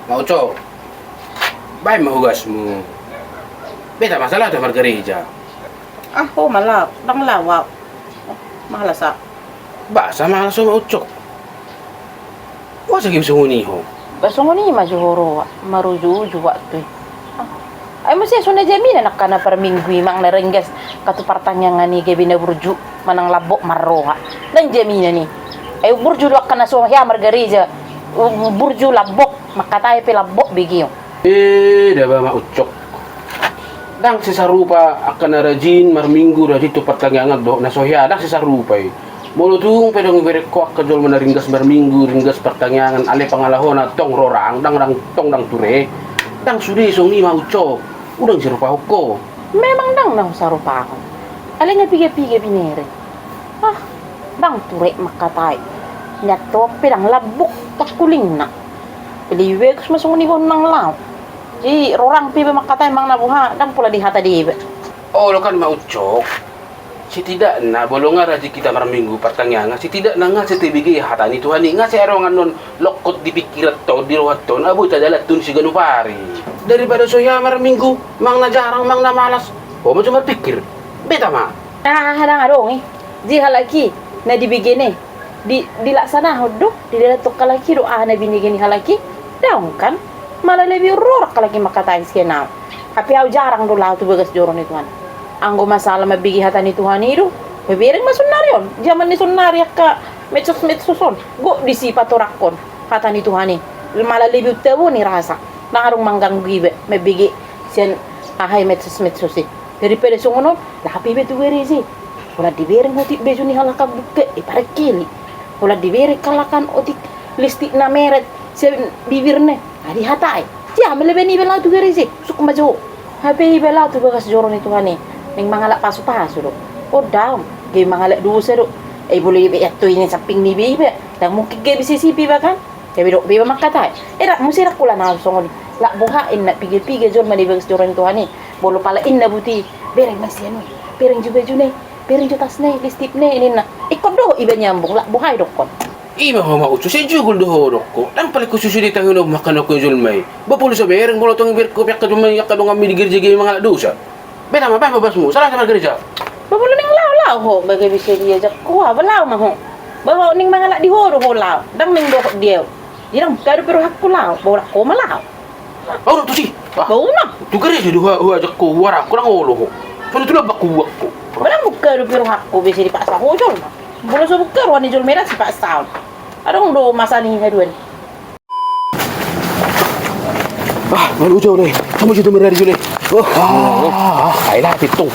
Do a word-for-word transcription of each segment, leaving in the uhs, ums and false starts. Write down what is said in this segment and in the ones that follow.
Mak Ucok, baen ma hugasmu. Beta ma, salah tu margareja. Ah, ho ma laho, ndang laho au. Malas au. Boasa malas ho Mak Ucok? Boasa gabe songon i ho? Ba songon i ma jo ho roha, maruju-uju waktu i. Ah. Ai muse so na jaminan angka na parminggu i manang na ringgas, angka tu partangiangan i gabe na burju manang lambok marroha. Ndang jaminan i. Ai burju do angka na so hea margareja, u-, burju lambok, mangkatai pe lambok begeon. Eh, da ba Mak Ucok. Ndang sesarupa angka na rajin marminggu, rajin tu partangiangan dohot na so hea, ndang sesarupa i. Molo tung pe dung ibereng ho angka jolma na ringgas marminggu, ringgas partangiangan, alai pangalahona tong rorang, ndang, ndang, tong ndang ture, ndang sude songon i Mak Ucok. Unang sirupahon ho. Memang ndang na husarupahon. Alai nga piga-piga binereng. Ah, ndang ture mangkatai. Nian tong pe ndang lambok tangkulingna. Lebih bagus ma songon i boha, unang laho. Jadi rorang pe iba mangkatai manang na boha, ndang pola dihata deba. Olo kan Mak Ucok. Setidakna molo nga rajin hita marminggu partangiangan, setidakna nga sai tabege hata ni Tuhan i, nga sai adong annon longkot di pingkiran on, di roha on, abo tadalathon siganup ari. Daripada so hea marminggu, manang na jarang, manang na malas. Ho ma jo marpingkir. Beta ma. Ah, ndang adong i. Jadi halak i na dibegena i, di, dilaksanahon do, didalathon halak i do aha na binege ni halak i. Daong kan? Malah lebih rorang halak i mangkatai sian au. Hape au jarang do laho tu bagas joro ni Tuhan. Anggo masalah mambege hata ni Tuhan i do, bebereng ma saonari on. Jaman ni saonari angka medsos-medsos on, gok disi patorangkon hata ni Tuhan i. Malah lebih untaboni rasa. Ndang adong mangganggu iba mambege sian aha i, medsos-medsos i. Daripada songon on, laho pe iba tu gareja i. Holan dibereng otik baju ni halak an bukke, i parengkel i. Holan dibereng halak an otik lipstik na meret sian bibirna, nga dihatai. Jadi aha ma leben iba laho tu gareja i, suk ma jo. Hape iba laho tu bagas joro ni Tuhan i, naeng mangalap pasu-pasu do. O daong, gabe mangalap dosa do. Ai bolo iba iantoi ni samping ni iba iba, ndang mungkin gabe sisip iba kan. Gabe dok be iba mangkatai. Eh, rap muse rap hula na au songon i. Lak boha inna piga-piga jolma di bagas joro ni Tuhan i. Molo pala inna buti, bereng ma sian i. Bereng jo bajuna i. Bereng jo tasna i, lipstikna i, ninna. Ingkon dohot iba nyambung, lak boha i dokkon. Ima ho Mak Ucok, sai jugul do ho dokkon. Ndang paling khusus i di tangiang on mangkatai jolma i. Ba pola so bereng, molo tong ibereng ho pe angka jolma i, angka donganmi di gareja i mangalap dosa. Beta ma, baen ma basmu, salah tu margareja. Ba molo naeng laho, laho ho, ba gabe sadia jak ho, ba laho ma ho. Ba ho naeng mangalap di ho do ho laho, ndang naeng dohot di au. Jadi ndang buka dope rohangku laho, ba holan ho ma laho. Au do tusi. Ba unang. Tu gareja do huajak ho, huarahon ho, ndang olo ho. Songon tu lambang hubuat ho. Ba ndang buka dope rohangku, be sai dipaksa ho jolma. Molo so buka roha ni jolma i, ndang sipaksaon. Adong do masa ni haduan. Ah, malu jo le. Kamu situ merari jo le. Oh, ah, ai lah pitung.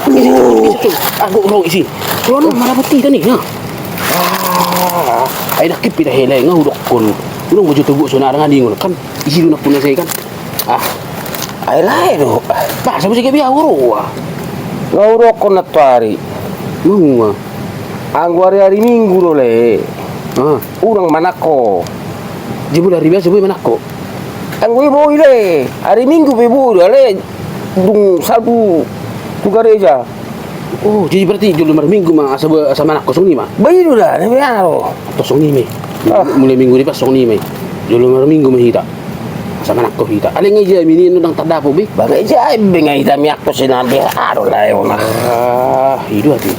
Aku rong isi. Kalau mana putih tadi, ya. Ah, ai lah kipi dah hele, nga hudokkon. Urung baju tubuh sona dengan dingin kan. Isi dulu pun saya kan. Ah, ai lah do. Bah, sama sikit biar uru. Nga hudokkon na tu ari. Mungua. Anggo ari-ari Minggu do le. Ah. Unang manang ho. Jadi molo ari biasa boi manang ho. Anggo i boi le, ari Minggu pe boi do le. Dung salpu tu gareja. Oh, jadi berarti jolo marminggu ma asa, asa manang ho songon i ma. Ba i do da, na biasa do. Tos songon i ma i. Ah. Mulai Minggu depan songon i ma i. Jolo marminggu ma hita. Asa manang ho hita. Alai nga ija mini ndang tardapot be. Ba nga ija be nga ita miak ho sinambe. Ado lah e ona. Ah, i do ate.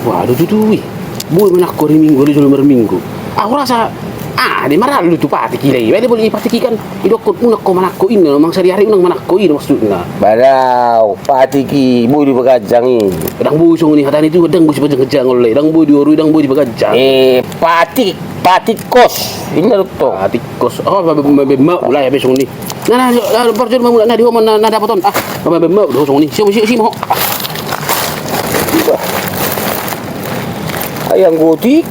Wah, do tutu i. Boi manang ho ari Minggu, ari jolo marminggu. Au rasa, ah, di maralu tu patik i lai. Bale boi patik i kan. Idokkon unang ho manang ho inna, manang sari ari unang manang ho inna maksudna. Ba dao, patik i, boi di paganjang i. Ndang boi songon i hata ni Tuhan, ndang boi sipaganjang-ganjangon le. Ndang boi di oru i, ndang boi di paganjang. Eh, patik, patik kos. Inna do tong. Patik kos. Oh, ma, ma, ma, ma, ulai habis songon i. Na, na, na, na, parjolo ma mulak na di ho ma na, na dapot on. Ah, ma, ma, ma, do songon i. Sio, sio, sio, ho. Ai anggo otik,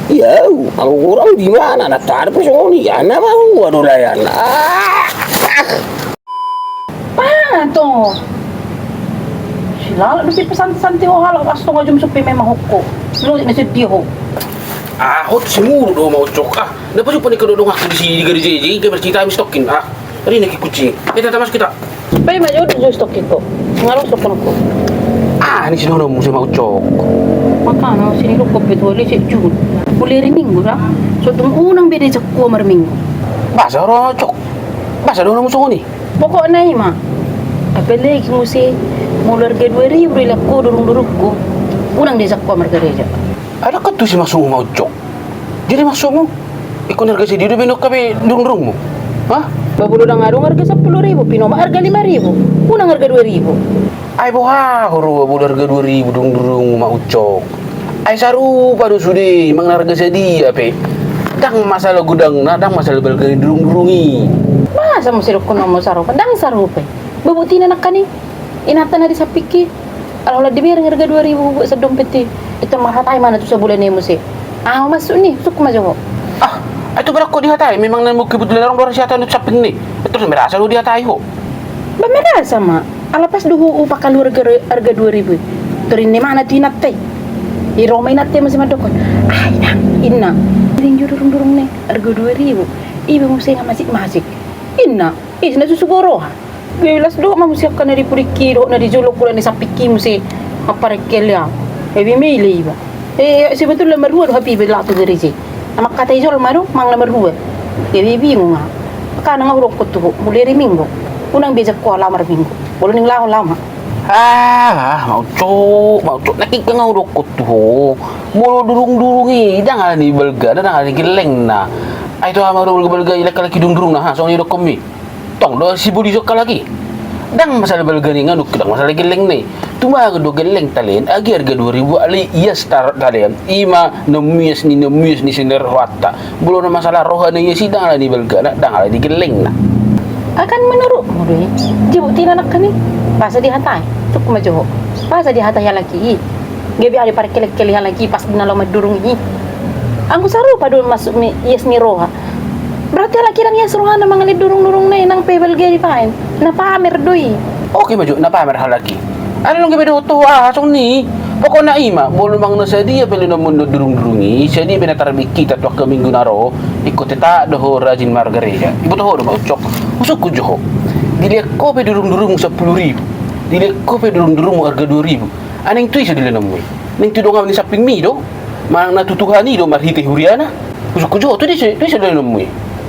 ia au, anggo hurang di mana, na tarpe songon i, ana ma ua do layan. Ah, ah. Pato. Silalap do pe santi-santi ho halak, astonga jom supe memang hokko. Lo na sedia ho. Ah, hot simuru do ma Ucok. Ah, na pasu panik do dong aku di si di gareja i, gabe marcita habis tokin. Ah, ari na ki kucing. Kita tamas kita. Pai ma jo jo stokin ko. Nga ro stokin ko. Ah, ni sinono muse ma Ucok. Makana sini lo ko pe tu ale sejun. Mulai ari Minggu da. So tung unang be diajak ho marminggu. Boasa ro Ucok. Masa dohononmu songon i? Pokokna i ma. Apalagi muse molo arga dua ribu do dilehon ho durung-durungku, unang diajak ho margareja. Ai ndang kan tusi maksudmu ma, Ucok. Jadi maksudmu, ingkon arga sadia do baen ho hape durung-durungmu? Hah? Ba molo ndang adong arga sampulu ribu, pinoma arga lima ribu, unang arga dua ribu. Ai boha ho ro molo arga dua ribu durung-durungmu ma, Ucok? Ai sarupa do sude manang arga sadia pe. Ndang masalah godangna, ndang masalah balga ni durung-durung i. Masa muse dohononmu sarupa? Ndang sarupa i. Ba buktina nangkin i, inanta na di sampingki, ala holan dibereng arga dua ribu buat sadompet i. Inta marhatai ma na tu sabulan i muse. Aha maksudni? Usungkun ma jo ho. Ah, ai tu barang ho dihatai, memang na mungkin kebetulan adong do hata na tu sampingni. Terus merasa do dihatai ho. Ba merasa ma, ala pas do ho hupakaluar arga, arga dua ribu i. Tor inna ma na tu inanta i. I ro ma inanta i muse mandok, "Ai ndang," inna. "Bereng jo durung-durung ni arga dua ribu. Iba muse nga masik-masik," inna. Ise na susu goroha. Las dohot ma muse angka na di pudingki dohot na di jolo, kuda ni sampingki muse. Apa rekel ya? Ebe mele iba. Eh, sebetulna marhua do hape iba laho tu gareja i. Amang kata i jolma do manang na marhua. Jadi bingung au. Makana nga hudokkon tu ho, mulai ari Minggu unang be diajak ho laho marminggu. Molo naeng laho, laho ma. Ah, ah, ma Ucok, ma Ucok. Nangkin nga hudokkon tu ho, molo durung-durung i ndang ala ni balgana, ndang ala ni gellengna. Ai tu aha ma balga-balga i, lek halak i durung-durungna, ha, songon i didokkonmi. Tong do sibolis halak i. Ndang masalah balgana i, nga dok ndang masalah gellengna i. Tumagon do gelleng talen, agi arga dua ribu, alai ias tar-, talen, ima na umias ni, na umias ni sian rohanta. Molo na masalah roha na ias i, ndang ala ni balgana, ndang ala ni gellengna. Ai kan menurutmu do i, jadi buktina nangkin i, boasa dihatai? Usungkun ma jo ho. Boasa dihatai halak i? Gabe aha diparkelek-kelek halak i pas na laho mandurung i? Anggo sarupa do maksudmi ias ni roha, berarti halak i ndang ias rohana mangalehon durung-durungna i, nang pe balga dibaen. Na pamer do i. Oke ma jo, na pamer halak i. Ai ndang gabe dohot ho aha songon i. Pokokna i ma, molo manang na sadia pe lehonon muna durung-durung i, sadia pe na tarbege hita tu angka minggu na ro, ingkon tetap do ho rajin margareja. Iboto ho do ma Ucok. Usungkun jo ho. Dilehon ho pe durung-durungmu sampulu ribu, dilehon ho pe durung-durungmu arga dua ribu, ai naeng tu ise dilehononmu i? Naeng tu dongan ni sampingmi do? Manang na tu Tuhan i do marhite huriana? Usungkun jo ho, tu ise, tu ise dilehononmu i?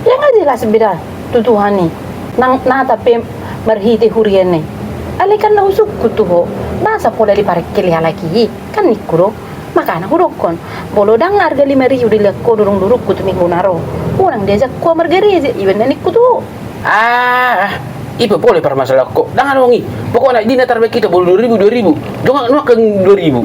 Ia nga jelas be da tu Tuhan i, nang nata pe marhite huriana i. Alai kan na usungkun tu ho, boasa pola diparkelek halak i, kan ningku do. Makana hudokkon, molo ndang arga lima ribu dilehon ho durung-durungku tu minggu na ro, unang diajak ho margareja, i ma na ningku tu ho. Ah, ah, i pe pola diparmasalahon ho, ndang adong i. Pokokna i, di na tarbege hita molo dua ribu, dua ribu. Jong nuaeng dua ribu.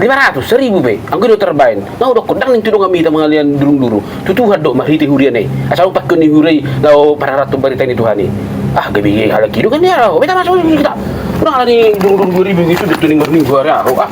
Lima ratus, seribu pe. Anggo i do tarbaen. Nga hudokkon, ndang naeng tu donganmi hita mangalehon durung-durung. Tu Tuhan do marhite huriana i. Asa umpangkon ni huria i laho pararathon barita ni Tuhan i. Ah, gabe halak i do kan dia. Beta masuk hita. Ndang ala ni durung-durung dua ribu i, tu naeng marminggu ari ahu. Ah.